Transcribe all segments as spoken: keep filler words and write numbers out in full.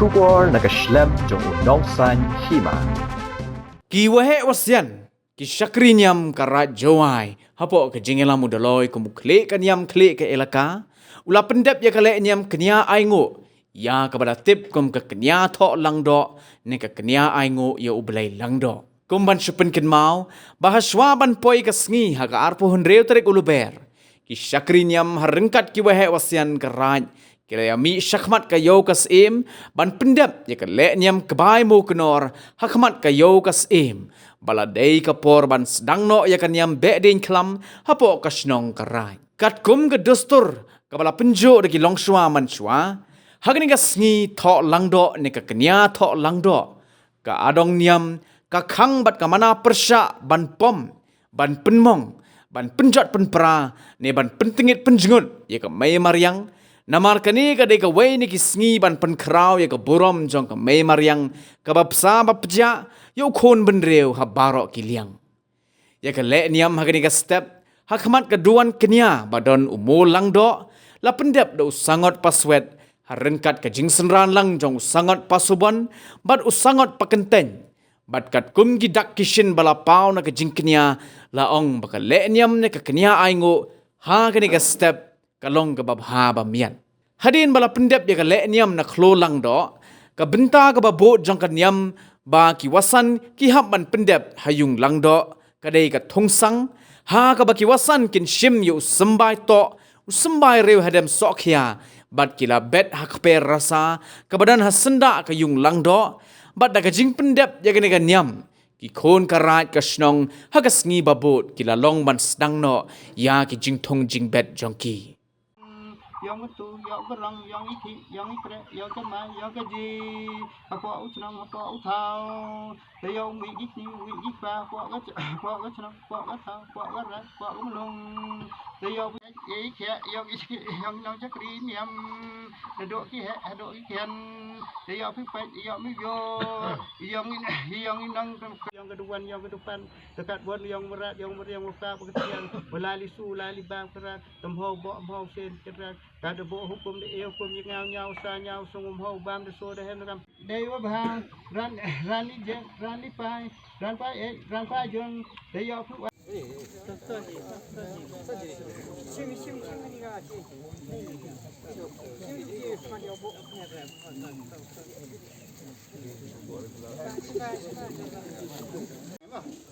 Khubor na ka shlem jong u Nongsaiñ Hima. Ki waheh wasian, ki shakri niam ka Raid Jowai, hapoh ka jingïalam u Dolloi kum u khlieh ka niam khlieh ka elaka, u la pyndep ïa ka leh niam kñia ainguh ïa kaba la tip kum ka kñia thoh langdoh ne ka kñia ainguh ïa u Blei langdoh. Kum ban shu pynkynmaw ba ha shuwa ban poi ka sngi ha ka arphew hynriew tarik u Lber, ki shakri niam ha ryngkat ki waheh wasian ka Raid ki la ïa mih shakhmat ka ïew ka syiem ban pyndep ïa ka leh niam kbai mo kynor ha khmat ka ïew ka syiem, ba la dei ka por ban sdang noh ïa ka niam beh dieñkhlam hapoh ka shnong ka Raid. Katkum ka dustur kaba la pynjuh da ki longshuwa manshuwa, ha kane ka sngi thoh langdoh ne ka kñia thoh langdoh, ka adong niam, ka khang bad ka mana pyrshah ban pom, ban pynmong, ban pynjot pynpra, ne ban pyntngit pynjngut ïa ka mei mariang. Namar kane ka dei kawei na ki sngi ban pynkhraw ïa ka burom jong ka mei mariang kaba bsa ba pjah ïa u khun bynriew ha baroh ki liang. Ïa ka leh niam ha kane ka step, ha khmat ka duwan kñia ba don u mo langdoh, la pyndep da u sangot paswet ha ryngkat ka jingsynran lang jong u sangot pasubon bad u sangot pakynteñ. Bad katkum ki dak ki shin ba la paw na ka jingkñia, la ong ba ka leh niam ne ka kñia ainguh ha kane ka step ka long kaba bha ba miat. Hadien ba la pyndep ïa ka leh niam na khloo langdoh, ka bynta kaba bud jong ka niam ba ki wasan ki hap ban pyndep ha yung langdoh ka dei ka thungsang, ha kaba ki wasan kin shim ïa u symbai toh, u symbai riew hadem sohkhia, bad ki la bet ha kper rasa kaba don ha syndah ka yung langdoh. Bad da ka jingpyndep ïa kane ka niam, ki khun ka Raid ka shnong ha ka sngi ba bud ki la long ban sdang noh ïa ki jingthung jingbet jong ki. Yong ka tu, yong ka rong, yong i thi, yong i pre, yong ka ma, yong ka ji. Hapoh u chnong, hapoh u thaw. Te yong mi gi ni, mi gi pa, hapoh ka ch-, hapoh ka chnong, hapoh ka thaw, hapoh ka rai, hapoh ka mlong. Te yong i khia, yong i, yong nong chakri niam. Hadoh ki heh, hadoh ki khian. Te yong phi pait, yong mi yo. Yong i, yong i nong, yong ka duwan, yong ka dupan. Te kat bon, yong mrat, yong mrat, yong luka, ba ka tian. Ba la li su, la li bam, ka rat. Te mho bo, mho sen, ka rat. Ka da bo hukum, da e hukum, ya ngaw, ngaw, sa, ngaw, sung, mho, bam, da so, da hem, da kam. Dei wa bha, ran, ran li jen, ran li pai, ran pai e, ran pai jong, dei yoh phu wa.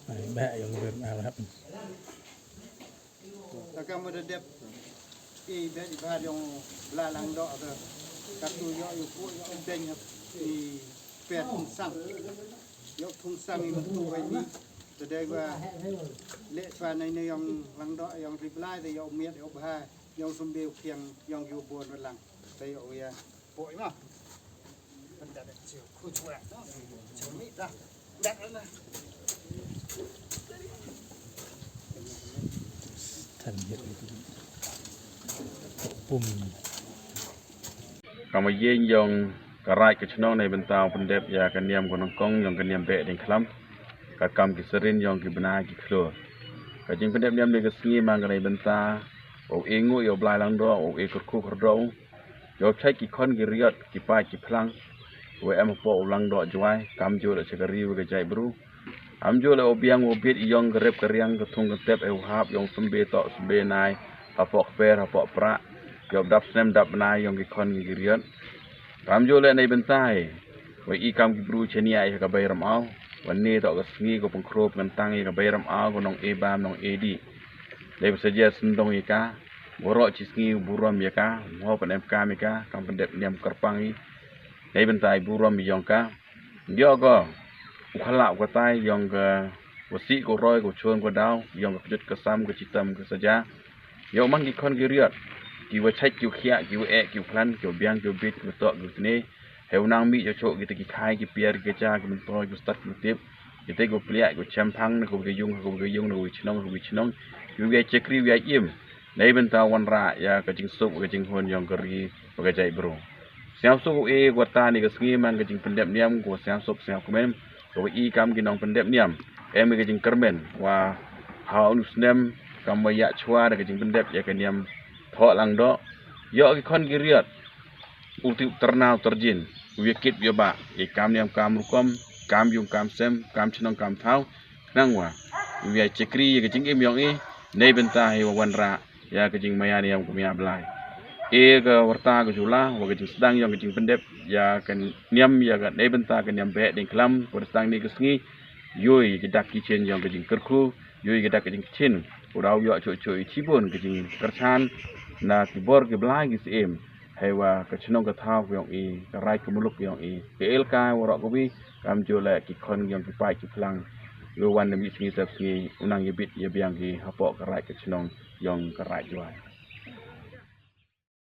Ai, ba yong ber ma hap. Takam da dep i bet i bha yong bla lang doh ka. Katu yoh yu pu yoh deng i pet thung sang. Yoh thung sang i mutu ai ni. Te dei ba le chwa nai ne yong lang doh yong ri blai te yoh miet yoh bha yong sum beu kiang yong yu bon lang. Te yoh ya. Poi ma. Kama ïeng yong ka raij ka chnong na i bynta u pyndep ïa ka niam ka nyngkong yong ka niam Behdeiñkhlam. Ka kam ki syriem yong ki bnai ki khlur. Ka jingpyndep niam na ka sngi man ka na i bynta u ïeng u ïa u Blai Langdoh, u ïeng kyrkhu kyrdoh. Ïa u chait ki khon ki riot, ki paid ki phlang. Wa em hapoh u Langdoh Jwai, kam ju leh cha ka ri wa ka jaitbru. Am ju leh u biang u bit yong ka rep ka riang ka thung ka tep e u hap yong symbe toh symbe nai. Hapoh kper, hapoh prah. Ïa u dap snem dap bnai yong ki khon ki riot. Kam ju leh na i bynta i. Wa i kam ki bru chania ïa ka bai ram au. Wa ne toh ka sngi ko pynkhrup ngan tang ïa ka bai ram au ko nong e bam nong e di. Dei ba sa jia sentong ïa ka. Boro chi sngi burom ïa ka, mo pan em kam ïa ka, kam pyndep niam kyrpang i. Nei bynta i burom i yong ka. Dio ko, u khala u katai yong ka, u si ko roi ko chon ko dau, yong ka kjut ka sam ka chitam ka saja. Ïa u man ki khon ki riot, ki wa chait ki u khia, ki u e, ki u plan, ki u biang, ki u bit, ki u tok, ki u tne. He u nang mi ïa chok kita ki khai ki piar ki cha ki myntoi ki stad ki tip. Kita ki pliak ki chempang na ko ka yung ko ka yung na ko chnong ko chnong. Ki wi chakri wi im. Nei bynta wan ra ïa ka jingsuk ka jinghun yong ka ri wa ka jaitbru. Siam suk e kwata ni ka sngi man ka jingpyndep niam ko siam suk siam kmen. Ko i kam ki nong pyndep niam. Em ka jingkyrmen wa ha unu snem kam wa ïa chwa da ka jingpyndep ïa ka niam Thoh Langdoh. Ïa ki khon ki riot. U tip tyrna u tyrjin. u ïa kit u ïa bah ïa kam niam kam rukom, kam ïung kam sem, kam chnong kam thaw, khnang wa u ïa chakri ïa ka jingim yong i, nei bynta hi wa wanrah ïa ka jingmaïa niam ka maïa Blai. E ka warta ka jula wa ka jingsdang yong ka jingpyndep ïa ka niam ïa ka nei bynta ka niam beh ding klam, ka sdang ni ka sngi, yoi ki dak ki chin yong ka jingkyrkhu, yoi ki dak ka jingkchin, u dau ïoh chuh chuh i chibun ka jingkyrchan na ki bor ki blai ki syiem. Hei wa ka chnong ka thaw yong i, ka raij ka muluk yong i, ka elaka waroh ka wi, kam ju leh ki khon yong ki paid ki phlang. Wi wan na mi sngi sep sngi, u nang ïa bit ïa biang ki hapoh ka raij ka chnong yong ka raij Jowai.